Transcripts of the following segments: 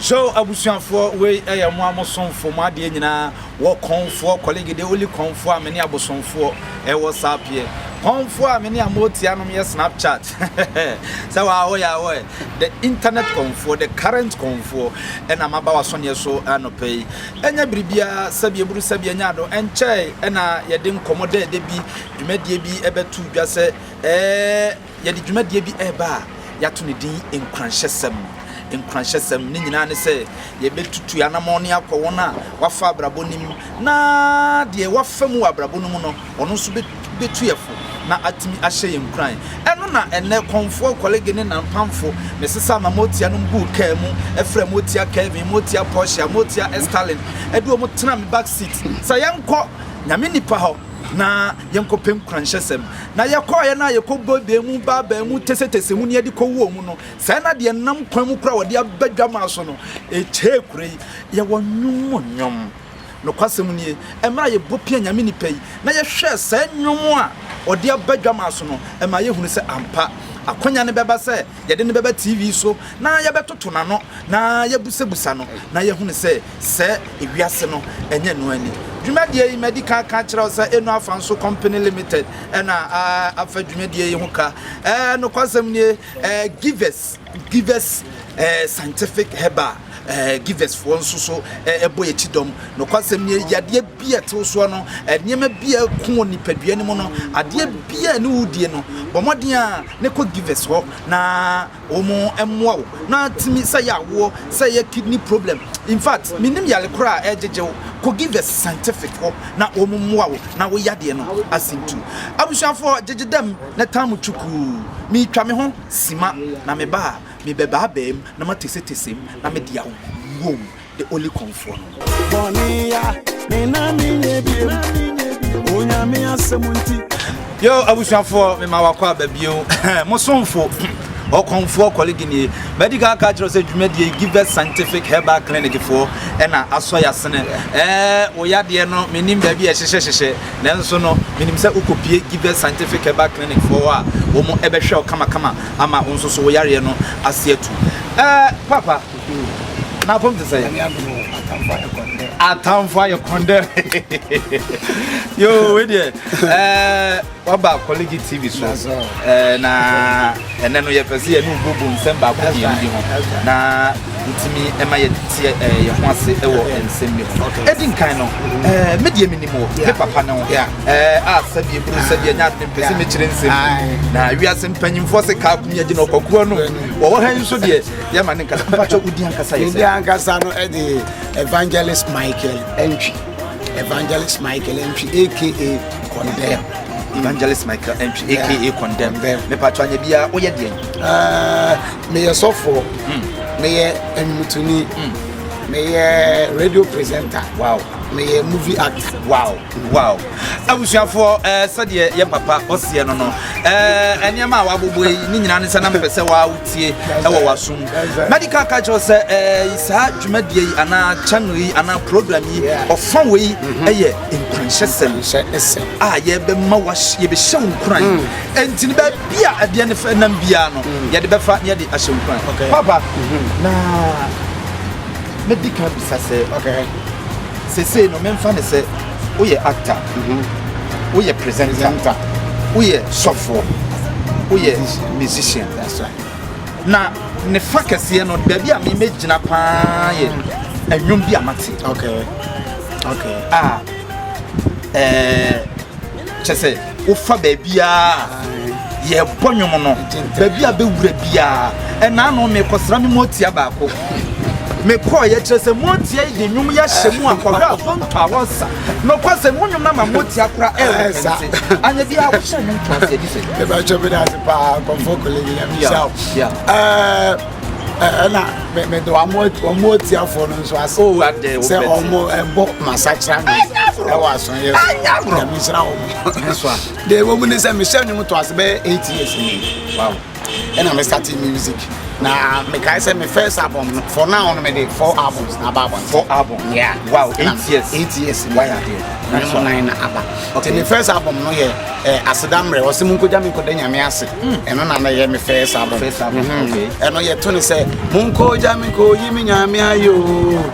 So abusuafoɔ, wei yɛ mo a mo somfo, mo adeɛ nyinaa wɔ kɔnfoɔ, kɔlegede oli kɔnfoɔ a me ne abosomfoɔ ɛwɔ sapeɛ, kɔnfoɔ a me ne amotia nom yɛ Snapchat, sɛ waa hɔ yɛ ahɔ ɛ, the internet kɔnfoɔ, the current kɔnfoɔ, ɛna maba wasɔneɛ so anɔpa yi. Ɛnyɛ biribiara, sɛbi eburu sɛbi ɛnyɛ ado, ɛnkyɛe ɛna yɛde nkɔmɔ dɛɛdɛ bi, dwumadie bi ɛbɛto dwa sɛ ɛɛ yɛde dwumadie bi ɛreba a yɛato ne din Nkuranhyɛsɛm. Nkuranhyɛsɛm ne nyinaa ne sɛ yɛbɛtutu yɛn anammɔn ne akɔ wɔn a wafa abrabɔ no mu, na deɛ wafa mu wɔ abrabɔ no mu no, ɔno nso bɛtu yɛn fo na atumi ahyɛ yɛn nkuran. Ɛno na ɛnnɛ Kɔmfoɔ Kɔlege ne Nampamfo mesesa ma motia nom guu kaa mu, frɛ motia Kevin, motia Portia, motia Estalin, ɛde wɔn tena me back seat sɛ yɛnkɔ Nyame nipa hɔ na yɛnkɔpɛ nkuranhyɛsɛm. Na yɛkɔeɛ no a yɛkɔbɔbɛɛ mu baabaa mu tesetese mu ne yɛde kɔwuo mu no, Sɛɛ na deɛ nam kwan mu koraa a wɔde aba dwamaa so no, ɛkyɛɛ kuro yi. Yɛwɔ nnwom mu nnwom. Nokwasɛm nie, mmerɛ a yɛbɔ pia Nyame nipa yi, na yɛhwɛɛ saa nnwom a ɔde aba dwamaa so no, ɛmaa yɛhunu sɛ ampa, akwanya no bɛba sɛ yɛde no bɛba TV so na yɛbɛtoto n'ano na yɛabusabusa no na yɛahunu sɛ sɛ ewiase no ɛnyɛ ɛno ara ni. Dwumadie yi, madi kan aka akyerɛ wo sɛ Eno Afanso Company Limited na afa dwumadie yi ho ka. Nokwasɛm nie, Eh, givers, givers eh, scientific herbal eh, givers foɔ nso so eh, ɛbɔ yɛ kyidɔm. Nokwasɛm nie, yadeɛ bi a ɛtew soɔ no, eh, nneɛma bi a ɛko wɔ nipadua no mu no, adeɛ bi a ɛne wo die no, bɔ mmɔden a ne kɔ givers hɔ na wɔn mmoa wo na tumi sɛ yɛ awoɔ, sɛ yɛ kidney problem. In fact, menim yare koraa a ɛgyegye wo, kɔ givers scientific hɔ na wɔn mmoa wo na wo yadeɛ no asentu. Abusuafoɔ, gyegye dɛm na tam twukuu. Meretwa me ho sima, na meba a, mebɛbaabaa mu na matesetese mu na mede awo wom, the only kɔmfoɔ no. Bɔne ya me na menyɛ biem, Onyame asɛm nti. Yo, abusuafoɔ, mema wakɔ aba bio. Mo somfo, ɔkɔmfoɔ kɔlege nie. Madi kan aka akyerɛ sɛ dwumadie yi Givers Scientific Herbal Clinic foɔ ɛna asɔ yasene. Ɛɛ, wo yadeɛ no, menim baabi a ɛhyehyɛhyehyɛ. Nanso no, minim sɛ wokopue Givers Scientific Herbal Clinic foɔ hɔ a, wɔn bɛhwɛ wo kamakama ama wo nso so wo yareɛ no ase atu. Ɛɛ, Papa, n'apɔm te sɛn? Nyame adom o, atamfo ayɛ kɔndɛm. Atamfo ayɛ kɔndɛm. Yoo, wei deɛ, ɛɛ, waba Kɔlege TV so. Ɛɛ, na ɛnɛ no yɛpɛ sɛ yɛne wo bobo nsɛm baako mmienu bi ho. Na wotumi ma yɛte yɛn ho ase wɔ nsɛm bi ho. Ɛdi nkan no, me deɛ menim wo, me papa ne wo, a sɛdeɛ eburu sɛdeɛ nyɛ ade mpɛ sɛ mekyerɛ nsɛm mu. Na wiase mpanyimfoɔ se kaa kumi agye na ɔkwakuo no. Wɔwɔ ha yi nso deɛ yɛma ne nkasa. Mpakyɛ wodi ankasa yɛ sɛ? Medi ankasa no de Evangelist Michael Antwi. Evangelist Michael Antwi aka Condemn. Evangelist Michael Antwi aka Condemn. Mepatwa anya biara woyɛ deɛn? Meyɛ sɔfoɔ, meyɛ nnwomtoni, meyɛ radio presenter, wow, meyɛ movie actor. Wow. Abusuafoɔ, sɛdeɛ yɛ papa ɔseɛ no, nneɛma a wabobɔ yi ne nyinaa ne sɛ na mepɛ sɛ wotie ɛwɔ w'asom. Medical ka kyerɛ sɛ saa dwumadie yi anaa channel yi anaa program yi ɔfa wei ɛyɛ nkuranhyɛsɛm a yɛbɛma yɛbɛhyɛ wo nkuran. Enti no baabi a adeɛ no fɛ nam biara no yɛde bɛfa na yɛde ahyɛ nkuran. Papa, na mɛdi kan bisa sɛ sesei no memfa ne sɛ woyɛ actor, woyɛ presenter, woyɛ sɔfoɔ, woyɛ musician. Na ne fa kɛseɛ no baabi a memɛgyina paa yɛ ɛnwom bi a mate a kyɛ sɛ wofa baabiaa yɛbɔ nwom no baabi a bɛwura biaa ɛnaa no mekɔsra me motia baako mekɔɔ yɛkyerɛ sɛ motia yi de nwom yɛahyɛ mu a kɔhwɛ a bɔntɔ a wɔsa nɔkɔ sɛ mo nwom no ama motia kora ɛwɔ kɛnte anyɛ biaa wohyɛ nwom to aseɛ di sɛ ɛbɛkyɛ bi ase paa nkɔmfoɔ kɔlɛgi nyame hyɛ wo ɛna mede wɔn atiafoɔ no nso ase sɛ wɔn ɛbɔ masakyera no ɛwɔ asɔnyɛ so nyame nhyira wɔn deɛ ɛwɔ mu ne sɛ mehyɛ nnwom to ase bɛyɛ 8 years ni. Wow. Ɛna me start music. Na mekae sɛ me first album no, for now no mede four albums na aba abɔnten. Four album? Yeah. Wow, 8 years. 8 years. Why are there? Nice one. Nine na aba. Okay. Me first album no yɛ Aseda Mmerɛ. Ɔsɛ mu nkogya me nkɔda Nyame ase. Ɛno na na yɛ me first album. First album, okay. Ɛno yɛ to ne sɛ munkogya me nkɔyi me Nyame ayɛ o.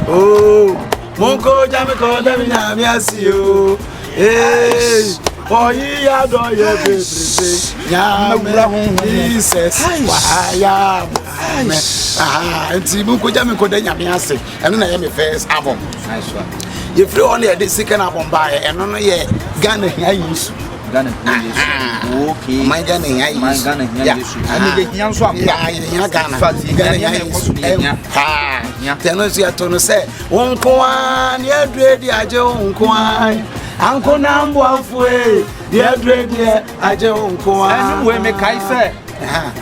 Oh, munkogya me kɔda me Nyame ase o. Hey, ɔyi yadɔ yɛ bebrebe. Nyame Jesus waya me. Aha, nti munkogya me nkɔda Nyame ase. Ɛno na yɛ me first album. Nice one. Yɛfiri hɔ no yɛde second album baeɛ. Ɛno no yɛ Ghana Hia Yesu. Ghana Hia Yesu. Okay. Ɔman Ghana Hia Yesu. Ɔman Ghana Hia Yesu. Ɛne yɛ hia nso ampa. Yeah, yɛhia Ghana. In fact, yɛhia Ghana Hia nneɛma ɛkɔ so Yesu. no yɛhia. Paa. Yɛhia. Nti ɛno nso yɛto no sɛ wo nko a ne adure de agye wo nko a anko na mboafoe deɛ adure deɛ agye wo nko a. Ɛnum wei mekae sɛ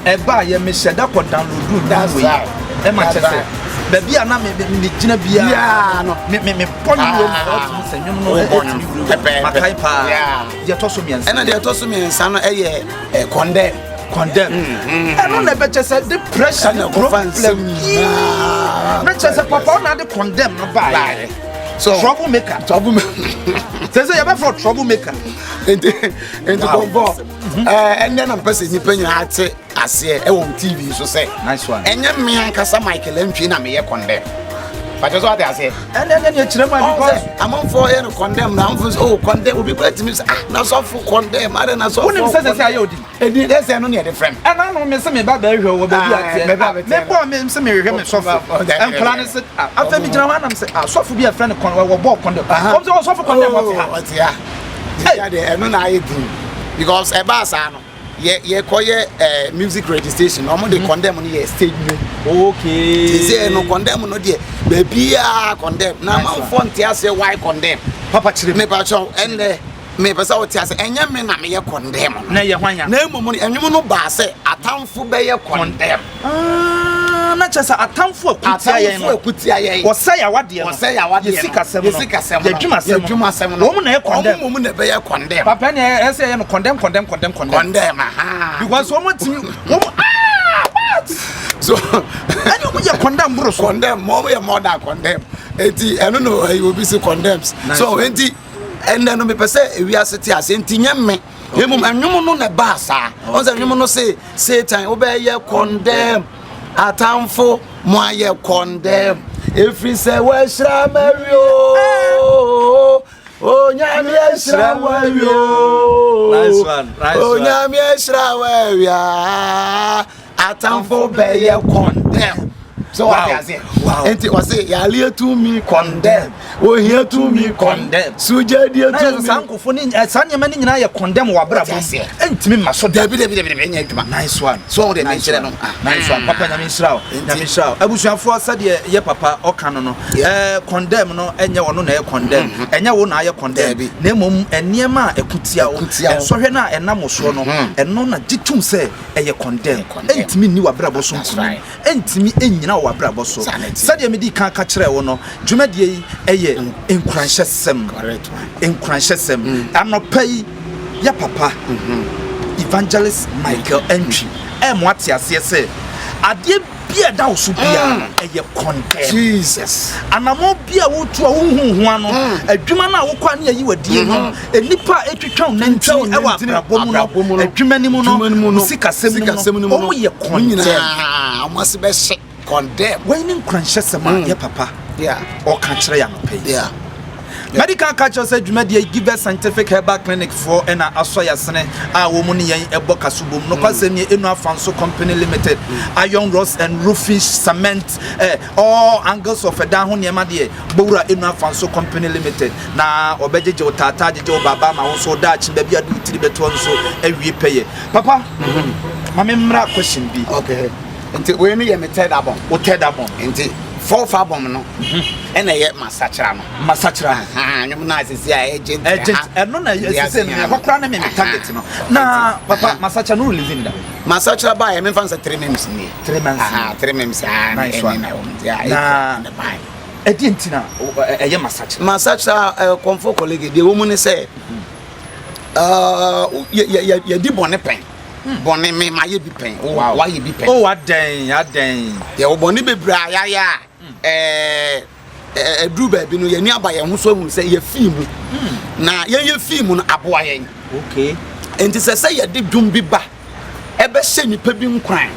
ɛba a yɛ mehyɛ da kɔ download nnwom That's wei. right. Ɛma That's kyɛ sɛ right. baabi a na me me me gyina biara Biara no. me bɔ nnwom wei mu ɔtumi sɛ nnwom no Wobɔ ɛtumi nnwom. wura mu. Pɛpɛɛpɛ. Makae paa. Yeah. Deɛ ɛtɔ so mmiɛnsa. Ɛna deɛ ɛtɔ so mmiɛnsa no ɛyɛ Condemn. Condemn. Ɛno na ɛbɛkyɛ sɛ de pressure ne Ɛna ɛkɔfa nsɛm problem nyinaa. Na kyerɛ sɛ papa ɔna de condemn no baeɛ. Baeɛ. So trouble maker. Trouble maker. Sɛ yɛbɛfrɛ trouble maker. Nti kɔnkɔ ɛnɛ na mpɛ sɛ nnipa nyinaa te aseɛ ɛwɔ wo TV so sɛ Nice one. ɛnyɛ me ankasa Michael Antwi na meyɛ condemn pakyɛ sɛ wate aseɛ. Ɛne ɛkyerɛ mu a Ɔn because sɛ amanfoɔ yɛ no condemn na amanfoɔ sɛ, oh, condemn, obi kora tumi sɛ, ah, na sɔfo condemn ade na sɔfo. Wonim sɛ ayɛ odi. Ɛdi ɛsɛ no ne yɛde frɛ me. Ɛna no me sɛ me ba bɛhwɛ wɔ baabi Ah, ateɛ. baabi a bɛteɛ no. Mebɔɔ me sɛ mehwehwɛ me sɔfo. Oh, dabi, Nkwadaa no sɛ, ah, afei megyina hɔ anam sɛ, ah, sɔfo bi a ɛfrɛ no kɔn wɔbɔɔ condemn. Wɔm sɛ ɔsɔfo condemn wɔte ha. Ɔte ha. Sisi adeɛ ɛno na ayɛ din because ɛbaa saa no yɛ yɛkɔyɛ music registration, ɔmo de condemn no yɛ stage name. Sisi no condemn no deɛ, baabiaa condemn na Nice one. amanfoɔ nte aseɛ why condemn. Papa, kyerɛ mu. Mepakyɛw, ɛnnɛ mepɛ sɛ wote ase, ɛnyɛ me na meyɛ condemn no. Na ɛyɛ hwan ya? Na mmom no ɛnwom no baa sɛ atamfo bɛyɛ condemn. Ah, na kyerɛ sɛ atamfo akutia yɛn Atamfo no. akutia yɛn. Wɔsɛ yɛawadeɛ no. Wɔsɛ yɛawadeɛ no. Yɛ sikasɛm no. Yɛ sikasɛm no. Yɛdwumasɛm no. Yɛdwumasɛm no. Wɔn na ɛyɛ condemn. Wɔn mmom na ɛbɛyɛ condemn. Papa, ɛne ɛsɛ yɛ no condemn, condemn, condemn, condemn. Condemn, aha. Because wɔn tumi wɔn, ah, what? So ɛne wɔn yɛ condemn boro so. Condemn mo yɛ more than condemn. Eti ɛno no ɛyɛ obi si condemns. Nice So one. enti ɛnɛ no mepɛ sɛ ewiase te ase nti nyɛ me emom ɛnwom no na ɛbaa saa. Ɔn sɛ ɛnwom no se Satan wobɛyɛ condemn, atamfo mo ayɛ condemn, efiri sɛ wɔahyira mary o, Onyame ahyira wawie o. Nice one, nice one. Onyame ahyira wawie a, atamfo bɛyɛ condemn. So wate aseɛ? Nti ɔse yaleɛ tumi condemn, ohia tumi Condemn. sugyadie Na yɛ sɛ saa tumi nkɔfoɔ ne saa nneɛma no nyinaa yɛ condemn wɔ abrabɔ Wate mu. aseɛ? Ɛntumi mma so da. Dabi, dabi, dabi, dabi, ɛnyɛ adwuma. Nice one. So wɔn de Nice mekyerɛ one. no. Ah. Nice one. Papa, Nyame nhyira wo. Nyame nhyira wo. Abusuafoɔ, sɛdeɛ yɛ papa ɔka no, condemn no ɛnyɛ ɔno na ɛyɛ condemn. Ɛnyɛ wo na ayɛ condemn. Dabi. Na mmom nneɛma a ɛko tia wo, Ɛko tia wo. nsɔhwɛ no a ɛnam wo soɔ no, ɛno na gye tom sɛ ɛyɛ condemn. Condemn. Ɛntumi nni w'abrabɔ so That's nkonim. right. Ɛntumi ɛnnyina wɔ w'abrabɔ so. Saa na ɛteɛ. Sɛdeɛ medi kan ka kyerɛɛ wo no, dwumadie yi ɛyɛ nkuranhyɛsɛm. Correct one. Nkuranhyɛsɛm. Anɔpa yi, yɛ papa Evangelist Michael Antwi ɛmo ate aseɛ sɛ adeɛ bi a ɛda wo so biara ɛyɛ condemn. Jesus. Anammɔn bi a wotu a wohu ho ano, adwuma no a wokɔ a ne yɛyi w'adie no, nnipa a ɛtwitwa wo nantini ɛwɔ abrabɔ mu Abrabɔ mu no, no. adwuma no mu no, Adwuma no mu no. wo sikasɛm no Sikasɛm mu no no, mu no. ɔmo yɛ Mo condemn. nyinaa ɔmo ase bɛhyɛ condemn. Wei ne nkuranhyɛsɛm a yɛ papa ɔka kyerɛ yɛ anɔpa yi. Medical ka kyerɛ sɛ dwumadie yi, Givers Scientific Herbal Clinic foɔ ɛna asɔ yɛasene a wɔn mu ne yɛn ɛbɔ kaso bom. Nokwasɛm nie, Enu Afanso Company Limited, Iron Rods and Roofing Cement, all angles of ɛdan ho nneɛma deɛ, bɔwura Enu Afanso Company Limited na ɔbɛgyegye wo taataa, gyegye wo baaba ma wo nso daakye baabi a de wo tiri bɛtoɔ nso awie pɛyɛ. Papa, ma me mmra question bi. Okay, nti wei no yɛ me third album. Wo third album. Nti fourth album no ɛna ɛyɛ Masakyera no. Masakyera. Nnwom no asisi a ɛgye. Ɛgye ɛno na ɛsisi no ɛhɔ koraa ne me target no na papa, Masakyera no release ni da? Masakyera ba yɛ memfa sɛ 3 months nie. 3 months. 3 months aa. Nice one. Ɛne na ɛwɔ nti a Na ɛna ba. Ɛdeɛ nti na ɛyɛ Masakyera? Masakyera, kɔnfɔ kɔlege deɛ wɔ mu ne sɛ yɛdi bɔne pɛn. Bɔne me mayɛ bi pɛn, wo wayɛ bi pɛn. Oh adɛn adɛn. Yɛwɔ bɔne bebree a yɛayɛ a ɛɛ ɛduru baabi no yɛn ani aba yɛn ho so ahunu sɛ yɛfii mu. Na yɛn yɛfii mu no aboa yɛn. Okay. Nti sɛ sɛ yɛde dwom bi ba ɛbɛhyɛ nnipa bi nkuran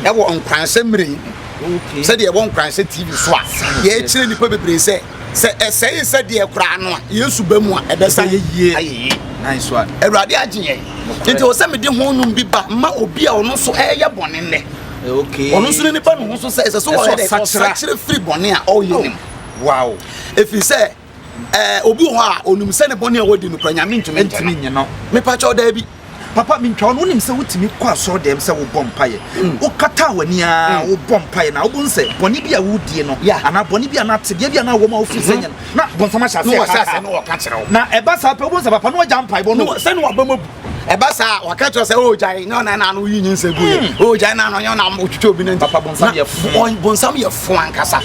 ɛwɔ nkuranhyɛ mmerɛ yi mu. Sɛdeɛ ɛwɔ nkuranhyɛ TV so a yɛkyerɛ nnipa bebree sɛ sɛ ɛsɛe sɛ deɛ koraa no a Yesu ba mu a ɛbɛsa ayɛ yie. Ayɛ yie. Nice one. Awurade agye yɛn. Nti wɔ sɛ mede ho nnwom bi ba ma obi a ɔno nso ɛyɛ bɔne nnɛ. Okay. Ɔno nso ne nipa ne ho so sɛ ɛsɛ sɛ ɔyɛ dɛ ɔsakyera firi bɔne a ɔyɛ ne mu. Wow. Ɛfiri sɛ ɛɛ obi wɔ hɔ a onim sɛ ne bɔne a wadi no kora Nyame ntumi nkyɛ no. Mepakyɛw daabi. Papa mentwa wo no wonim sɛ wotumi kɔ asɔre dɛm sɛ wobɔ mpaeɛ wokataa w'ani ara wobɔ mpaeɛ na wobɛhu sɛ bɔne bi a wodie no anaa bɔne bi anaa tebea bi a na wɔ mu a wofiri sɛ nyɛ no na bɔnsam ahyɛ aseɛ kaakaa na ɛba saa pɛ wobɛhu sɛ papa no wagya mpaebɔ no sɛ ne waba mu abu ɛba saa waka kyerɛ sɛ o gyae nyɛ ɔna na ano yi nyinsɛ gu yɛ o gyae na ano nyɛ ɔna otwitwa obi na papa bɔnsam yɛ fo bɔnsam yɛ fo ankasa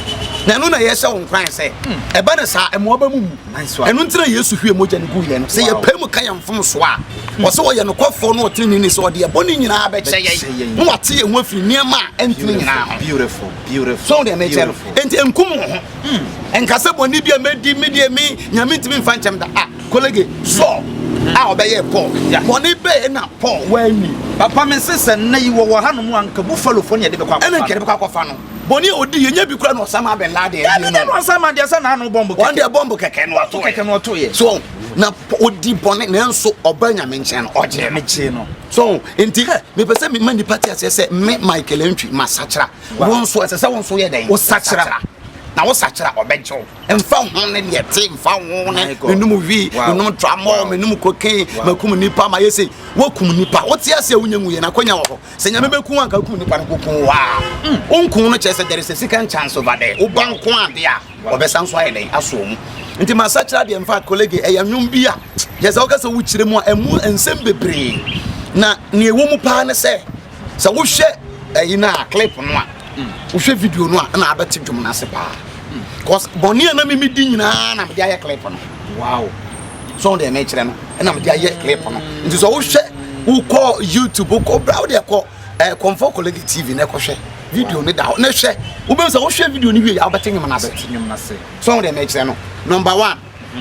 na ɛno na yɛhyɛ wo nkuran sɛ ɛba ne saa ɛmoa ba mu mu Ɛno nti na Yesu hwie mogya no guu yɛn no. Sɛ yɛpae mu ka yɛn mfomsoɔ a, ɔsɛ ɔyɛ nokwafoɔ na ɔteneneeni sɛ ɔde yɛn bɔne nyinaa bɛkyɛ yɛn na wate yɛn ho afiri nneɛma a ɛntene nyinaa ho. So deɛ mekyɛ no, enti nkum wo ho. Nka sɛ bɔne bi a madi me deɛ me Nyame ntumi mfa nkyɛm da. Ah, kolege, Saul a ɔbɛyɛɛ Paul, bɔne bɛɛ na Paul wanni? Papa mese sɛ nnɛ yi wɔwɔ hanom a nka Buffalo foɔ ne yɛde bɛkɔ akɔfa no. Ɛna nka yɛde bɛkɔ akɔfa no. Bɔne a ɔdi yɛ nyɛ bi koraa na Osama bin Laden adie no. Dabi dabi Osama deɛ sɛ n'ano bɔmbo kɛkɛ. Wɔn deɛ bɔmbo kɛkɛ na ɔto kɛkɛ na ɔto yɛ. So na ɔdi bɔne nanso ɔba Nyame nkyɛn no ɔgyee no. Gyee no. So nti mepɛ sɛ mema nipa te aseɛ sɛ me Michael Antwi masakyera. Wo nso ɛsɛ sɛ wo nso yɛ dɛn? Wosakyera. Na wosakyera ɔbɛgye wo. Mfa ho ne deɛ te mfa ho ne menom wi menom tramɔ menom cocaine makum nipa mayɛ sei wokum nipa wote aseɛ wonya nwuyɛ na akwanya wɔ hɔ. Sɛ Nyame bɛku wo anka wokum nipa no kɔku wo a wonku no kyerɛ sɛ there is a second chance over there woba nko ade a ɔbɛsa nso ayɛ dɛn asɔ mu nti masakyera deɛ mfa kolege ɛyɛ nnwom bi a yɛ sɛ woka sɛ wokyerɛ mu a ɛmu nsɛm bebree na nea ɛwɔ mu paa ne sɛ sɛ wohwɛ ɛyi no a clip no a wohwɛ video no a na abɛte dwom no ase paa cause bɔne a na memedi nyinaa na mede ayɛ clip no. Wow. So deɛ mekyerɛ no ɛna mede ayɛ clip no nti sɛ wohwɛ wokɔ youtube wokɔ bra wode ɛkɔ eh, kɔmfɔ kɔlɛge tv na ɛkɔhwɛ video no da hɔ na hwɛ wobɛhu sɛ wohwɛ video no wie a wobɛte nwom no ase so deɛ mekyerɛ no number one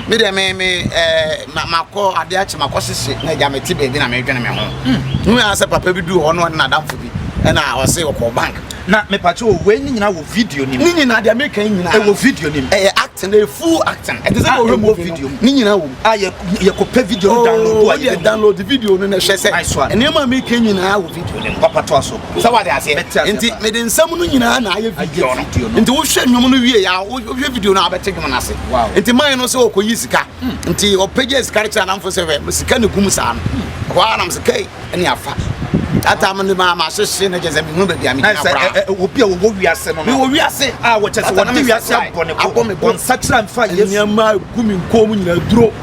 me deɛ me me eh, ma makɔ adeɛ akye makɔ hyehye na agya mete baabi na medwene me ho hmm. nu sɛ papa bi duu hɔ no ɔne n'adamfo bi ɛna ɔse ɔkɔ bank Na mepakyɛ o, wei ne nyinaa wɔ video no mu? Ne nyinaa, deɛ meka yi nyinaa. Ɛwɔ video no mu? Ɛyɛ acting, ɛyɛ full acting. Ɛte sɛ wɔhwɛ movie video mu. Ne nyinaa wɔ mu. A yɛ yɛkɔpɛ video no download a yɛ download video no na ɛhwɛ sɛ nneɛma a meka nyinaa wɔ video no mu. Papa toa so. Sɛ wate aseɛ? Nti mede nsɛm no nyinaa na ayɛ video no. Nti wohwɛ nnwom no wie a, wohwɛ video no a wobɛte dwom no ase. Nti man no sɛ ɔkɔyi sika. Nti ɔpɛgya sika no kyerɛ anamfo sɛ hwɛ sika no gu mu saa no. Ɛhɔ ara nam sɛ kai. ɛne afa that time no ma ma hyehye no kyɛ sɛ mehunu baabi a megyina koraa obi a wɔwɔ wiase no mewɔ wiase a wɔkyɛ sɛ wɔde wiase abɔ ne abɔ me bo nsakyera mfa Yesu nneɛma gu me nkɔn mu nyinaa duro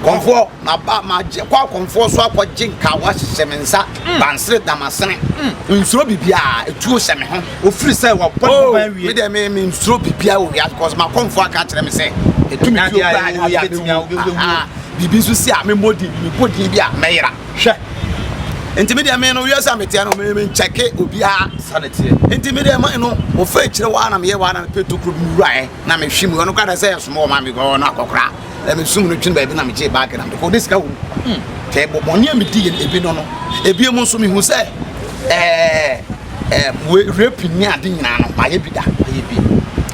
kɔnfoɔ maba magye kɔ akɔnfoɔ so akɔgye nkawa hyehyɛ me nsa mm. bansere damasene mm. nsuro biribiara etuo hyɛ me ho ofiri sɛ wabɔ ne ho ban wie me deɛ me me nsuro biribiara wɔ wiase kɔs makɔnfoɔ aka akyerɛ me sɛ etumi tuo koraa yɛ a mewu biribi nso si a memmɔ din bi mebɔ din bi a mɛyera hwɛ nti me deɛ me no wiase a meteɛ no me menkyɛke obiara nti me deɛ man no wɔfa akyirɛ waa na meyɛ waa na mepɛ tokuro bi mewuraɛ na mehwe mu ɔno koraa sɛ ɛsoma wɔ ma me ɔno akɔkora na mesum no twene baabi na megyee baage na mede kɔ de sika wɔ mu hmm. Tɛ bɔne a medi yɛ ebi no no ebi mu nso mehu sɛ ɛɛ ɛɛ rape ne ade nyinaa no mayɛ bi da mayɛ bi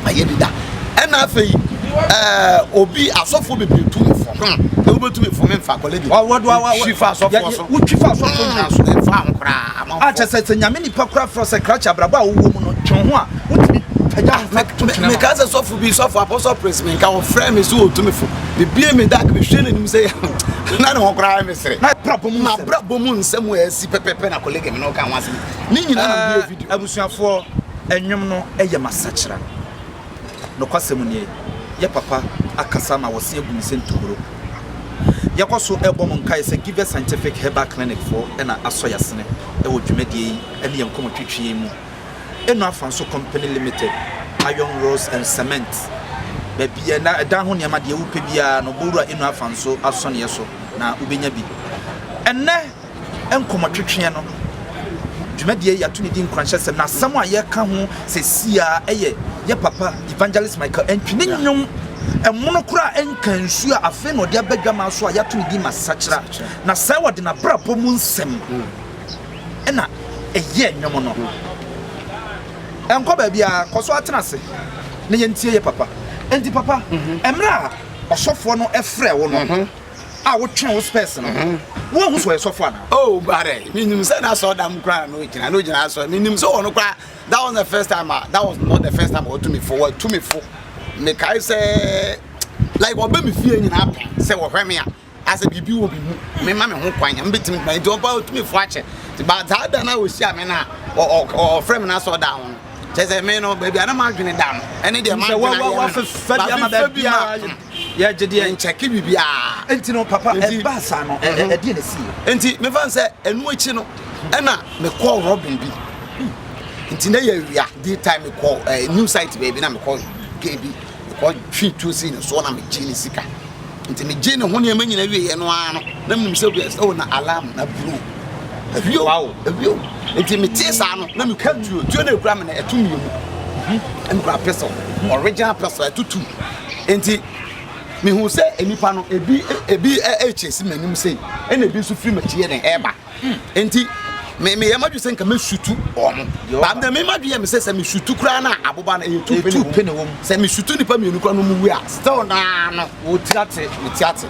mayɛ bi da ɛna afei ɛɛ obi asɔfoɔ bebree tu me fo hmm na wobɛtu me fo me nfa kɔlɛ bi wotwi fa asɔfoɔ so wotwi fa asɔfoɔ nyinaa so nfa ho koraa amanfoɔ a kyɛ sɛ sɛ nyame nipa koraa frɛ sɛ krakye abrabɔ a wowɔ mu no twe ho a wotumi pagya ho fa to twene meka sɛ sɔfo bi sɔfo apɔsɔ prince menka wɔfrɛ me sɛ wɔtu me fo mebie me dark mehwɛ n'anim sɛ na ne ho koraa mesere na abrabɔ mu nsɛm abrabɔ mu nsɛm a asi pɛpɛpɛ na kɔlege me ne ɔka ho asɛm ne nyinaa na mebie video abusuafoɔ ɛnwom no ɛyɛ masakyera Nokwasɛm nie, yɛ papa akasa ma wɔse agu me sɛ ntohuro. Yɛkɔ so bɔ mo nkaeɛ sɛ Givers Scientific Herbal Clinic foɔ na asɔ yɛasene wɔ dwumadie yi ne yɛn nkɔmmɔtwetwe yi mu. Eno Afanso Company Limited, Iron Rods and Cement, baabi a na ɛdan ho nneɛma deɛ wopɛ biara no, bɔ wura Eno Afanso asɔneɛ so na wobɛnya bi. Ɛnnɛ. nkɔmmɔtwetweɛ no. Dwumadie yi yɛato ne din Nkuranhyɛsɛm, na asɛm a yɛreka ho seesei ara yɛ yɛ papa Evangelist Michael Antwi ne nnwom ɛmono koraa a ɛnka nsuo a afei na ɔde aba dwamaa so a yɛato ne din Masakyera. Na sɛɛ ɔde n'abrabɔ mu nsɛm na ɛyɛɛ nnwom no. Ɛnkɔ baabiara, kɔ so ara tena ase na yɛntie yɛ papa. Enti papa, mmerɛ a ɔsɔfoɔ no frɛɛ wo no, a wotwee wo spɛs no, woanhu sɛ ɔyɛ sɔfo anaa? Oh, bare, menim sɛ na asɔrdan mu koraa na ogyina, na ogyina asɔre. Menim sɛ ɔno koraa, that was the first time, a, that was not the first time ɔtu me fo, watu me fo. Mekae sɛ, like ɔbɛ me fie nyinaa pɛn sɛ wɔhwɛ me a, asɛ biribi wɔ me mu, mema me ho kwan, nyame bɛtumi ma, nti ɔba ɔtu me fo akyɛ. Nti ba saa da no a ɔhyia me no a, ɔfrɛ me no asɔrdan ho no, kyerɛ sɛ me no, baabi a na m'adwene da no, ɛne deɛ m'adwene ayɛ no, wafefa bi ama mafefa bi ma. Yɛgye deɛ. Nkyɛke biribiara. Nti no papa ɛbaa saa no ɛdeɛ na ɛsiiɛ? Nti mefa no sɛ ɛno akyi no ɛna mekɔɔ Robin bi. Nti na yɛ awia day time mekɔ eh, new site baabi na mekɔ gay bi mekɔ twe tuo sii ne soɔ na megye ne sika. Nti megye ne ho nneɛma nyina wieɛ no ara no na menim sɛ obi oh na alarm na blow. Awio wow. Awio. Nti metee saa no na mekura tuo tuo na ekura me no ɛto mmienu. Mekura pistol original pistol ɛto tu. Enti mehuu sɛ nnipa no ebi ebi ɛrekyesi m'anim sei ɛna ebi nso firi m'akyi yɛ den ɛreba. Enti me meyɛ m'adwene sɛ nka mɛsutu wɔn. Ba na me m'adwene yɛ me sɛ sɛ mesutu koraa na aboba no ɛyɛ tu pɛ na ɛwɔ mu. Sɛ mesutu nnipa mmienu koraa na wɔn wu a still naa no. Wo ti ate. Me ti ate.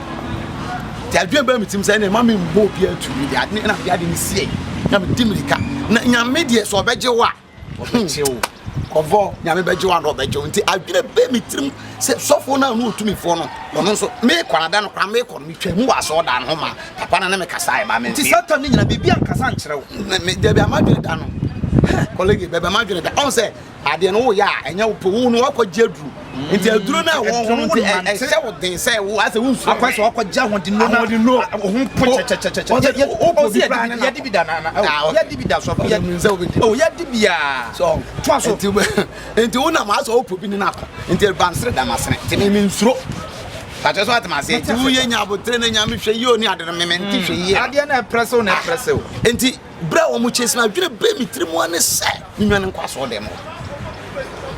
Nti adwene baa me tirim sɛ ɛna ɛma me mbɔ obiara tu me de ade na mede ade no sie na medi mirika na nyame deɛ sɛ ɔbɛgye wo a Ɔbɛgye wo. Kɔvɔ, Nyame bɛgye wo ana ɔbɛgye wo. Nti adwene bɛ me tirim sɛ sɔfoɔ no a ɔno ɔtumifoɔ no, ɔno nso mekɔ no da no koraa mekɔ no metwa mu wɔ asɔɔdan no ho ma papa no ne me kasaeɛ ma Nti saa tam no nyina biribi ankasa ankyerɛ wo? Me, me, dabi a m'adwene da no. Kɔlege, baabi a m'adwene da. Ɔn sɛ adeɛ no woyɛ a ɛnyɛ wo pɛ, wo no woakɔgye aduro. Nti aduro no a ɛwɔ ho no nti ɛhyɛ wo den sɛ wo asɛ wo nsuro. Akɔ sɛ wakɔgye ahoɔdennuro na ahoɔdennuro wo ho po kyɛkyɛkyɛkyɛ. Wopɔ bi koraa ne na. Yɛde bi da na na yɛde bi da sɔfo. Yɛde oh yɛde bi a. So toa so. Nti nti wo nam asɛ wopɔ bi ne na akɔ. Nti bansere da masene. Nti me me nsuro. Pakyɛ so atem ase. Nti woyɛ nya abotere na nyame hwɛ yie o ne ade no me me nte hwɛ yie. Adeɛ na ɛprɛsew na ɛprɛsew. Nti Berɛ a wɔkyee no, adwene bɛɛ me tirim ara ne sɛ menwane nkɔ asɔɔdan mu hɔ.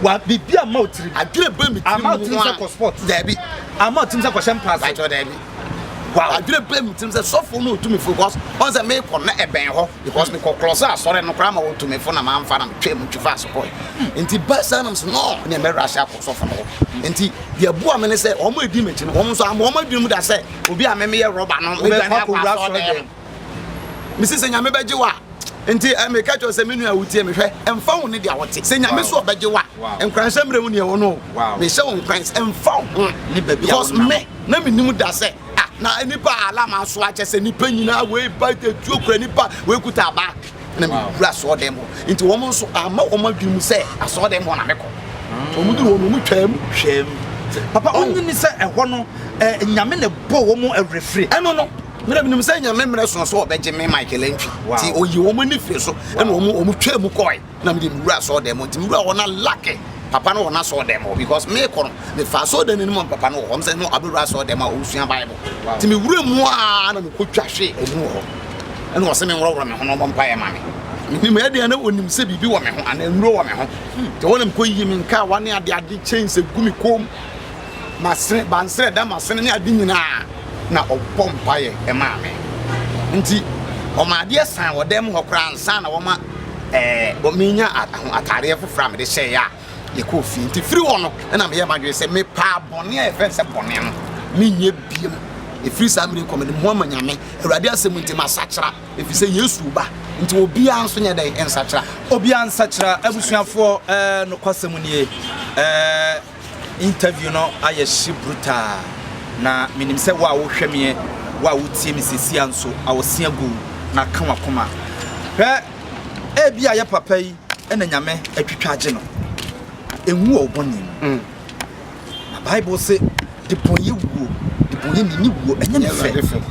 Wa biribi amma wo tirim. Adwene bɛɛ me tirim Amma wo tirim sɛ kɔ sport. Daabi. Amma wo tirim sɛ kɔhyɛ mpaase. Bàtchɔ daabi. Wow. Adwene bɛɛ me tirim sɛ sɔfo no otu me fo because ɔn sɛ mekɔ no na ɛbɛn hɔ because mekɔ klɔse asɔre no koraa ma wɔtu me fo na mamfa na metwaa mu twi faa so kɔe. Nti ba saa nam sɛ no ne mɛwura ase akɔ sɔfo no hɔ. Nti deɛ ɛboa me ne sɛ wɔn a ɛdi m'akyi no wɔn nso ama wɔn adwene mu da sɛ obi a me meyɛ rɔba no medwane akɔ asɔre dan mu. Mese sɛ Nyame bɛgye wo a, nti eh, meka kyerɛ sɛ me nua a wotie me hwɛ, ɛmfa wo ne deɛ wote. Sɛ Nyame so ɔbɛgye wo a, nkuranhyɛ mmerɛ mu neɛ wɔ no o. Mehyɛ wo nkuran sɛ ɛmfa wo ho. Because me, na menim da sɛ, ah, na nipa a alarm aso akyɛ sɛ nipa nyinaa wei ba tuo kura nipa, wei kuta abaa. Na mewura asɔɔdan mu hɔ. Nti wɔn nso amma wɔn adwene mu sɛ asɔɔdan mu hɔ na mekɔ. Nti wɔn duru hɔ no, wɔn twaa mu. Twaa mu. Papa, wonyini sɛ ɛhɔ no, eh, Nyame na ɛbɔ wɔn awerɛfire. Ɛno no. Me na menim sɛ Nyame mmerɛ sono sɛ ɔbɛgye me Michael Antwi. Nti ɔyi wɔn ani firi so ɛna wɔn wɔn twaa mu kɔe na mede mewura asɔɔdan mu. Nti mewura hɔ na lucky papa no wɔ n'asɔɔdan mu hɔ because mekɔ no mefa asɔɔdan no anim a papa no wɔ hɔ. Mesɛ no abɛwura asɔɔdan mu a ɔresua Bible. Nti mewura mu a na mekɔtwa hwe anim wɔ hɔ. Ɛna ɔsɛ me nworɔworɔ me ho na ɔbɔ mpaeɛ ma me. Menim ɛdeɛ na ɔnim sɛ biribi wɔ me ho anaa nnuro wɔ me ho. Nti hɔ na mekɔyi me nkawa ne adeade chains gu me kɔn mu. Masene, bansere da masene ne ade nyinaa na ɔbɔ mpaeɛ maa me. Nti ɔma adeɛ san wɔ dan mu hɔ koraa ansa na wɔma ɛɛ menya ataadeɛ foforɔ a mede hyɛeɛ a yɛkɔɔ fie. Nti firi hɔ no na meyɛɛ m'adwene sɛ mepaa bɔne a yɛfrɛ no sɛ bɔne no menyɛ biom. Ɛfiri saa mmerɛ yi kɔ mede me ho ama Nyame. Awurade asɛm nti masakyera ɛfiri sɛ Yesu reba. Nti obiara nso nyɛ dɛn nsakyera. Obiara nsakyera. Abusuafoɔ ɛɛ nokwasɛm nie ɛɛ. Interview no ayɛ hye brutaa na menim sɛ wo a wohwɛ meɛ, wo a wotie me sesia nso awɔse agu wo na aka w'akoma. Hwɛ, ebia yɛ papa yi na Nyame atwitwa agye no. Nwu wɔ wo bɔne mu. Na Bible se, debɔnyɛ wuo, debɔnyɛni ne wuo, ɛnyɛ ne fɛ.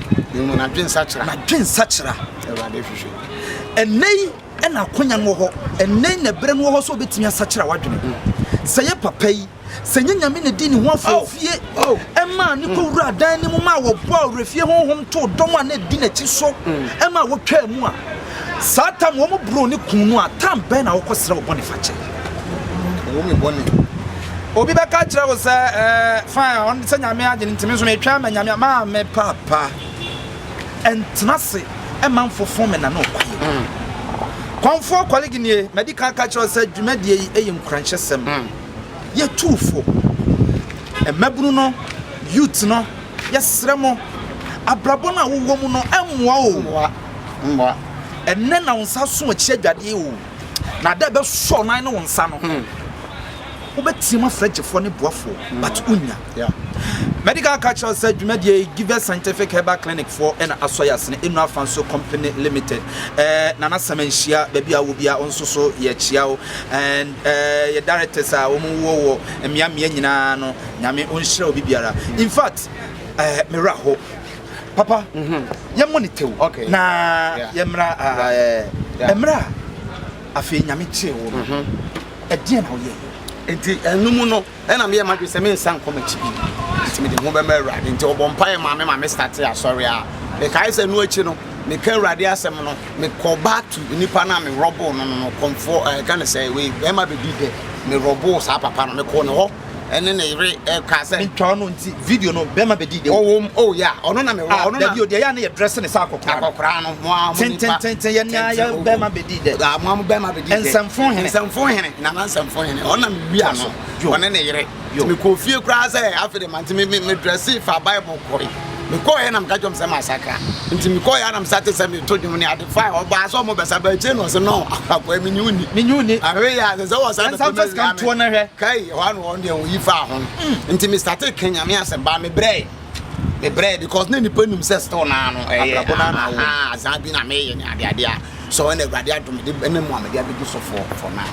N'adwensakyera. N'adwensakyera. Ɛnnɛ yi na akwanya no wɔ hɔ, ɛnnɛ yi na ɛberɛ no wɔ hɔ sɛ wobɛtumi asakyera w'adwene. Sɛ yɛ papa yi Sɛ nyɛ Nyame na dii ne ho afoofie maa no kɔwuraa dan no mu maa wɔboaa ɔwerɛfie honhom too dɔm a na ɛdi n'akyi so maa wɔtwaa mu a, saa tam wɔn boroo ne kuu no a, tam bɛn na wokɔsrɛ wo bɔne fakyɛ? Wo me bɔne. Obi bɛka akyerɛ wo sɛ, ɛɛ, fine, ɔno sɛ Nyame agye no nti me nso metwɛn ama Nyame a, maame paapa, ɛntena ase mma mfofo me nane ɔkwaeɛ. Kɔmfoɔ kɔlege nie, madi kan aka akyerɛ wo sɛ dwumadie yi yɛ nkuranhyɛsɛm. Yɛtuu fo. Mmabunu no, youth no, yɛsrɛ mo, abrabɔ no a wowɔ mu no mmoa o. Mmoa, mmoa. Ɛnnɛ na wo nsa so akyi adwadeɛ o, na ada a ɛbɛsɔ nan ne wo nsa no, wobɛteam afrɛ gyefoɔ ne boafoɔ, but wonnya. Mɛdi kan aka akyerɛ wo sɛ dwumadie yi Givers Scientific Herbal Clinic foɔ na asɔ yɛ asene, Enu Afanso Company Limited, eh, Nana Sɛmɛnhyia, baabi a wɔ biara wo nso so yɛkyia wo, and eh, yɛ directors a wɔn wɔ wɔ mmea mmea nyinaa no, Nyame ɔnhyira obi biara. In fact, eh, me werɛ aho. Papa, yɛmmɔ ne tew Okay. na Yeah. yɛmmra ah, eh, Yeah. mmerɛ a afei Nyame kyee wo no, ɛdeɛn na woyɛeɛ? Nti ɛno mu no, Ɛna meyɛɛ m'adwene sɛ mensan nkɔ m'akyi bio, nti mede me ho bɛma Awurade. Nti ɔbɔ mpaeɛ maa me ma me startee asɔre a. Mekae sɛ ɛno akyi no, meka Awurade asɛm no, mekɔɔ back to nipa no a me rɔboo no no no, kɔmfoɔ, ɛɛ ka ne sɛ wei, bɛrima bɛdi dɛ, me rɔboo saa papa no, mekɔɔ ne hɔ ɛne ne yere ɛkaa sɛ. Mentwa no nti video no bɛrima bɛdi dɛ. Ɔwɔ mu, oh yeah, ɔno na me rɔ, Ah, ɔno na. dabi o, deɛ ɛyɛ a na yɛ dress ne sɛ akɔkora no. Akɔkora no, mo a mo nipa. Tentententen yɛ nea yɛ bɛrima bɛdi dɛ. Ah, mo a mo bɛrima bɛdi dɛ. Nsɛmfo hene. Nsɛmfo hene. Nana Nsɛmfo hene, ɔno na mewia no, ɔne ne yere. Nti mekɔɔ fie koraa sɛ afei de mante me me me dresse fa Bible kɔe. Mekɔeɛ na meka kyerɛ wɔn sɛ masakra. Nti mekɔeɛ a na mesate sɛ meto dwom ne ade fine. Ɔbaa sɛ ɔmo bɛsa ba akyire na ɔse no akoa menye wo nni. Menye wo nni. Ahwɛ yie a sɛ sɛ wɔsan Yɛnsan bɛpɛ mfa sika mawia me. ntoɔ no hwɛ. Kai ɛhɔ a na wɔn deɛ wɔyi faa ho no. Nti me state ka Nyame asɛm baa mebrɛe. Mebrɛe because na nnipa nim sɛ still naa no ɛyɛ Abrabɔ no ara na wowɔ. ahaa azaa bi na meyɛ ne adeade a. So ɛna Awurade adom mede ɛna mu a mede abɛdi sɔfoɔ for now.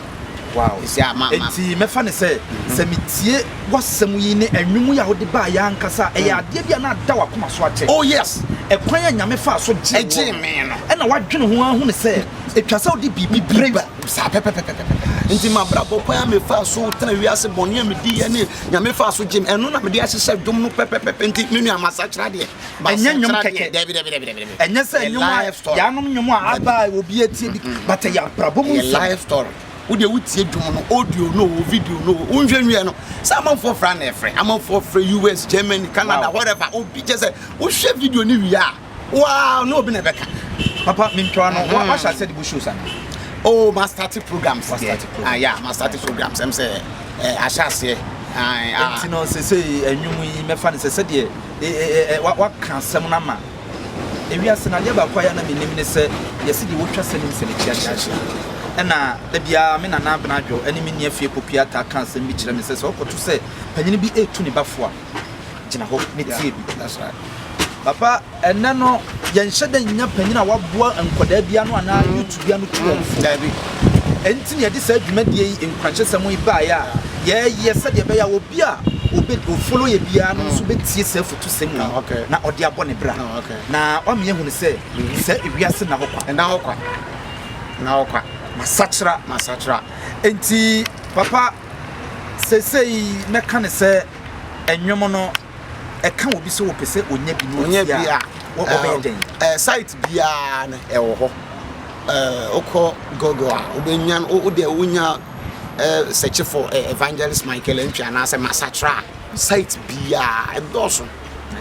Wow. Ɛsi a ma ma. Enti mɛfa no sɛ, sɛ metie w'asɛm yi ne ɛnwom yi a wode baeɛ ankasa a, ɛyɛ adeɛ bi a na ada w'akoma so akyɛ. Oh yes. Ɛkwan a Nyame faa so gyee woɔ Ɛgyee no, me no. ɛna woadwene ho ara hunu sɛ ɛtwa sɛ wode biribi Biribi brɛ ba. Saa pɛpɛpɛpɛpɛ. Nti m'abrabɔ kwan a mefaa so tena wiase bɔne a mediiɛ ne Nyame faa so gyee me, ɛno na mede ahyehyɛ dwom no pɛpɛpɛpɛ. Nti me nua masakyera deɛ. Ɛnyɛ nnwom kɛkɛ. Dabi dabi dabi dabi. Ɛnyɛ sɛ nnwom a yɛanom nnwom a aba a obi atie bi but ɛyɛ abrabɔ mu nsɛm. Life story. Wo deɛ wotie dwom no audio no o video no o wonhwɛ nwiɛ no sɛ amanfoɔ frɛ na ɛfrɛ amanfoɔ frɛ US Germany Canada whatever obi kyɛ sɛ wohwɛ video no wie a waa ne obi na ɛbɛka. Papa mentwa no wahyɛ aseɛ de bɔ shows ana? Oh ma start programs deɛ. Ah yeah ma start programs ɛm sɛ ahyɛ aseɛ. Nti no sesei nnwom yi mɛfa no sɛ sɛdeɛ waka asɛm no ama ewiase no adeɛ baako a yɛ na menim ne sɛ yɛse deɛ wɔtwa sɛ nim sɛ n'akyi akyea ɛna da biara me nana Abena Adwo ɛne me nua fie Pokuya taa ka asɛm bi kyerɛ me sɛ sɛ ɔkɔto sɛ panyini bi ɛretu ne ba fo a gyina hɔ ne tie bi. Papa ɛnnɛ no yɛnhyɛ da nnya panyin a waboa nkwadaa bi ano anaa youth bi ano tu wɔn fo. Dabi. Ɛnti na yɛde saa dwumadie yi, nkuranhyɛsɛm yi baeɛ a yɛreyɛ sɛdeɛ ɛbɛyɛ a obi a obe ofollow yɛ biara no nso bɛtie saa afutusɛm wei na ɔde abɔ ne bra. Na wama yɛahunu sɛ saa ewiase nna hɔ kwa. Ɛnna hɔ kwa. Ɛnna hɔ kwa. Masakyera. Masakyera. Enti papa seesei mɛka no sɛ ɛnwom no ɛka obi sɛ wɔpɛ sɛ ɔnya bi na ɔtie a, wɔbɛyɛ dɛn? Eh, site biara no ɛwɔ hɔ. Eh, wokɔ Google a wobɛnya no, wo deɛ wonya eh, search for eh, Evangelist Michael Antwi anaasɛ Masatra a, site biara ɛdɔɔso.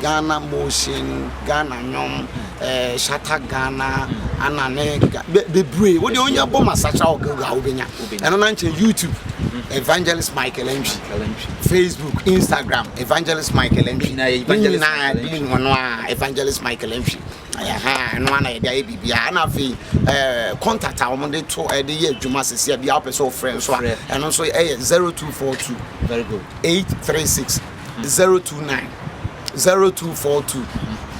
Ghana Motion, Ghana Nnwom, eh, Shatta Ghana, ana ne bebree. Wo deɛ wonya bɔ Masatra wɔ Google a wobɛnya. Ɛno na nkyɛn YouTube, Evangelist Michael Antwi. Facebook, Instagram, Evangelist Michael Antwi. Ne nyinaa bi ɔno a Evangelist Michael Antwi. Ɛha ɛno ana yɛde ayɛ biribiara. Ɛna afei ɛɛ contact a wɔde to ɛde yɛ adwuma sisi a bi a wopɛ sɛ wofrɛ nso a ɛno nso ɛyɛ 0242 Very good. 836 029 0242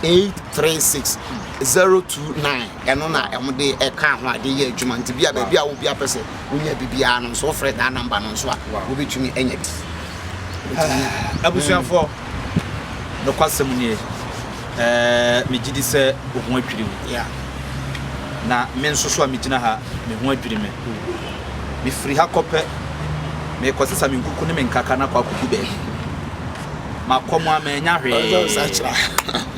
836 029 ɛno na wɔde ɛka ho ade yɛ adwuma nti bi a baabi a wobi apɛ sɛ wonya biribiara no nso wofrɛ daa namba no nso a wobɛtumi anya bi. Abusuafoɔ, nokwasɛm nie, ɛɛ megye di sɛ wo ho adwiri wo. Na me nso so a megyina ha, me ho adwiri me. Mefiri ha kɔ pɛ, Merekɔsesa me nkuku ne me nkaka no akɔ akɔgu baabi. Makɔ mu a mannya hwee.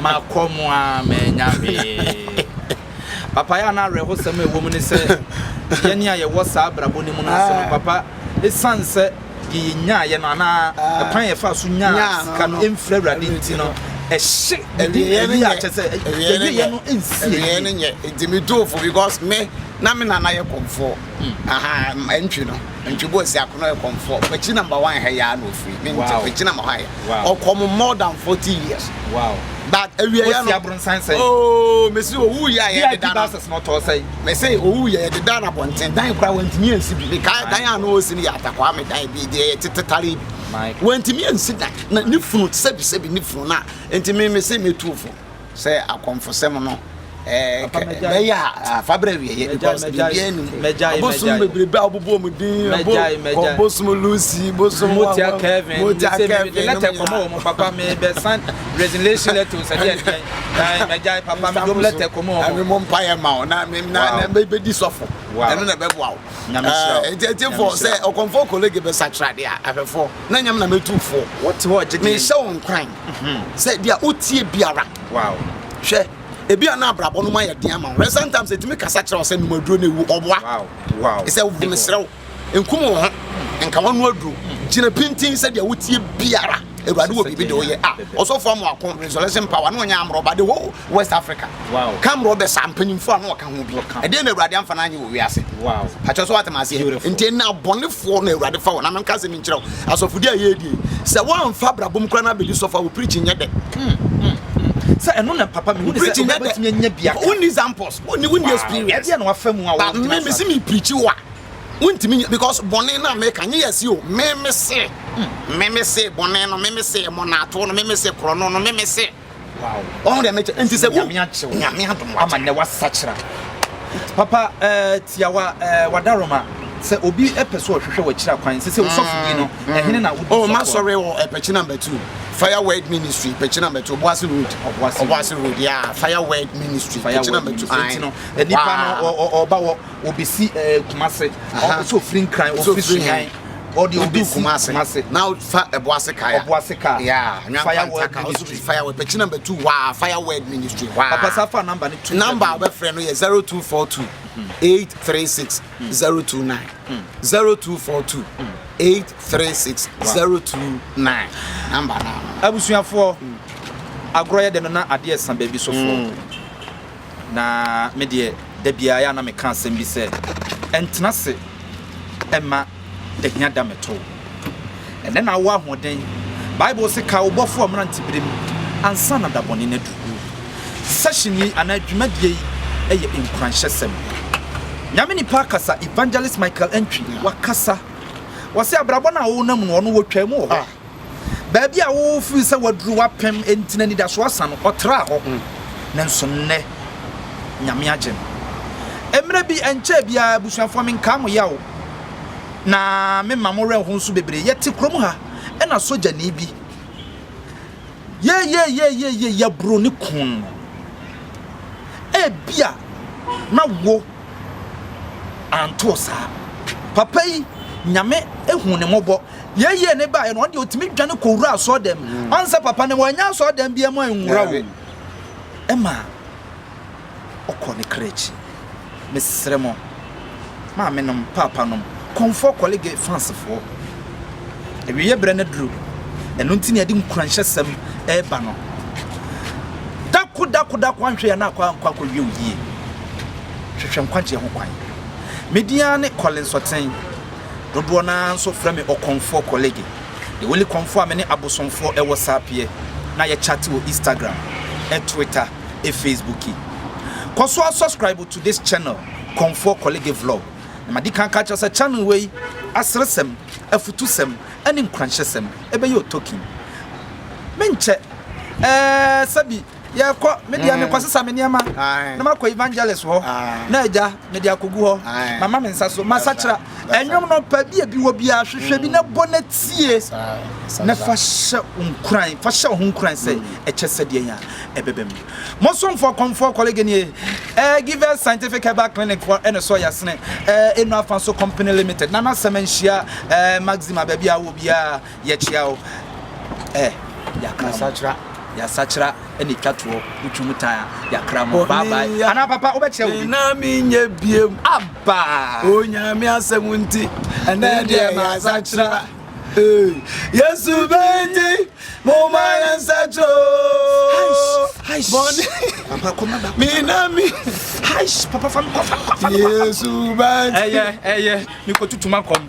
Makɔ mu a mannya hwee. Papa yɛ a na awerɛhosɛm a ɛwɔ mu ne sɛ yɛne a yɛwɔ saa abrabɔ no mu no nso no papa ɛsiane sɛ deɛ yɛnyaeɛ no anaa ɛkwan a yɛfaa so nyaa sika no ɛmfiri Awurade nti no ɛhye biribi ɛyi a kyɛ sɛ yɛwieɛ no ɛnsi yie. No nyɛ nti metu fo because me na me nana yɛ kɔmfoɔ aha ntwi no ntwi bɔ si akono yɛ kɔmfoɔ pakyi number one ha yɛ na ofiri me nti pakyi number one yɛ ɔkɔm more than 40 years. Wow. But awieɛ no. Wosi abronsan sɛn? Oh, mesi owu yɛ a yɛde da no. VIP buses no ɔtɔɔ sɛn? Mesi owu yɛ yɛde da no abɔnten. Dan koraa wantumi ansi bi. Mekae dan a na ɔsi no yɛ atakwaa me dan bi deɛ yɛ tete tare bi. Wantumi ansi dan. Na ne funu sɛbi sɛbi ne funu na nti me mesi metu fo sɛ akɔmfosɛm no bɛyɛ a fa brɛ awieɛ because biribiara nim abosom bebrebe a wobobɔ mu din bosom Lucy bosom Motia Kevin Motia Kevin letter kɔmɔ wɔn papa mi bɛ san resignation letter sɛ deɛ deɛ mɛgyae papa mi dom letter kɔmɔ wɔn. Ɛmi mo mpa yɛ ma o na na na bɛ di sɔfo ɛno na ɛbɛ boa o nti ɛtiefo sɛ ɔkɔmfo kolege bɛ sakyera deɛ ahwɛfoɔ na nyam na mɛtu foɔ wote hɔ gye deɛ mehyɛ wo nkran sɛ deɛ wotie biara hwɛ Ebi a na abrabɔ no mu ayɛ den ama wo. Sometimes etumi kasa kyerɛ wo sɛ nom aduro na ewu. Ɔboa. Sɛ mesrɛ wo, nkum wo ho, nka w'ano aduro. Gyina pintinn sɛ deɛ wotie biara. Awurade wɔ biribi de woyɛ. Ah, ɔsɔfo Amoako, Resurrection Power, na ɔnyɛ amrɔba the whole West Africa. Ka amrɔba saa mpanyimfoɔ a na ɔka ho bi. Ɛdeɛn na Awurade amfa no anyɛ wɔ wiase? Pakyɛ so wate m'aseɛ? Nti ɛnna abɔnefoɔ na Awurade fa wɔn. Na menka asɛm nkyerɛ wo. Asɔfodi a yɛredi yi, sɛ woamfa abrabɔ mu koraa na abɛdi sɔfo a, wo preaching nyɛ dɛ. Sɛ ɛno na papa mehu ne sɛ wobɛtumi anya bi aka. Wonni examples, wonni wonni experience. Ɛdeɛ na wafa mu a wɔgyina saa. Me mese me preach wo a, wontumi nya because bɔne no a meka nye yɛse o, me mese, me mese bɔne no, me mese mmɔnaato no, me mese korɔno no, me mese. Wow. Wɔn deɛ mekyɛ nti sɛ wo Nyame akyew. Nyame adom ama nnɛ wasakyera. Papa eh, tiawa eh, wadaroma sɛ obi pɛ so ɔhwehwɛ w'akyiri akwan sɛ sɛ wosɔfo bi no mm, ɛhene na wodi oh, sɔfo. Masɔre wɔ Ɛpɛkyi number 2 Fire Word Ministry Pɛkyi number 2 Obuasi Road Obuasi Obuasi Road yeah Fire Word Ministry Pɛkyi number 2 Nti no nipa no ɔba wɔ obesi eh, Kumase ɔsɛ ofiri Nkran ofiri Sunyani ɔde obi Kumase na fa Ɛboase kaa ya Ɔboase kaa yeah Fire Word Ministry Fire Word Pɛkyi number 2 waa Fire Word Ministry waa Papa sa fa number ne tu number a wobɛfrɛ no yɛ 0242 836 029 0242 836 029 number na abusuafoɔ agorɔ yɛ dɛ no na adeɛ sa baabi sofoɔ Na me deɛ, da biara yɛ a na meka asɛm bi sɛ, Ɛntena ase mma ahia da mmɛto wo. Ɛnnɛ na wowɔ ahoɔden. Bible se, Kae wo Bɔfo wɔ mmeranteberem ansa na da bɔne no adu. Session yi anaa dwumadie yi yɛ nkuranhyɛsɛm. Nyame nipa akasa, Evangelist Michael Antwi, wakasa. Wɔse abrabɔ no a wonam mu no, ɔno wɔtwaa mu wɔ hɔ. Baabi a wofiri sɛ waduru wapem enti n'anidaso asa no, ɔtraa hɔ. Nanso nnɛ, Nyame agye no. Mmerɛ bi, ɛnkyɛɛ biara, abusuafoɔ menkaa mo yaw na mema mo werɛ ho nso bebree. Yɛte kurom ha, ɛna sogyani bi, yeieieieiei, yɛboro ne kun no. Ebia na wo anto wo saa. Papa yi, Nyame hu ne mmɔbɔ. Yei yie ne baeɛ no, ɔno deɛ ɔtumi dwane kɔwura asɔɔdɛm. Mm. Ɔn sɛ papa no wanya asɔɔdɛm biara mu anwura o. Ɛma ɔkɔ ne kra akyi. Mesrɛ mo, maame nom, paapa nom, kɔmfoɔ kɔlege fansfoɔ. Awieɛ berɛ no aduru. Ɛno nti na yɛde nkuranhyɛsɛm ɛreba no. Dako dako dako anhwɛ yɛn akɔ ankɔ akɔwie wo yie. Hwehwɛ nkwagyeɛ ho kwan. Me din ara ne Collins Ɔten. Dodoɔ no ara nso frɛ me Ɔkɔmfoɔ Kɔlege. The only kɔmfoɔ a me ne abosomfoɔ wɔ saa peɛ na yɛ chat wɔ Instagram, Twitter, Facebooki. Kɔ so ara subscribe to this channel Kɔmfoɔ Kɔlege Vlog. Na madi kan aka akyerɛ wo sɛ channel wei aseresɛm, afutusɛm ne nkuranhyɛsɛm ɛbɛyɛ wo token. Menkyɛ ɛɛ sɛbi. Yɛkɔ, me deɛ mekɔsesa me nneɛma na makɔ evangelist hɔ na agya mede akɔgu hɔ. Mama me nsa so, masakyera. Ɛnwom no pa bi a bi wɔ biara hwehwɛ bi na bɔ na tie na fa hyɛ wo nkuran, fa hyɛ wo ho nkuran sɛ ɛkyɛ sɛdeɛ yɛn a ɛbɛba mu. Mo somfoɔ kɔmfoɔ kɔlege nie, eh, Givers Scientific Herbal Clinic foɔ ɛna sɔ yasene, eh, Enu Afa so Company Limited, Nana Sɛmɛnhyia, eh, Maxima baabi a wɔ biara yɛkyia wo. Eh, yɛakra mo. Yɛasakyera ɛna ɛtwa toɔ, wotwa mu tan a, yɛakra mo. Bye bye. Anaa papa, wobɛkyia obi? Na menyɛ biem. Aba! Onyame asɛm nti, ɛnɛ deɛ masakyera. Yesu bɛnti, momma yɛnsakyera o. Bɔne. Papa, kɔma ba. Me na me. Haish, papa fa me kɔ, fa me kɔ, fa me kɔ. Yesu bɛnti. Ɛyɛ, ɛyɛ, mekɔtutu makɔm.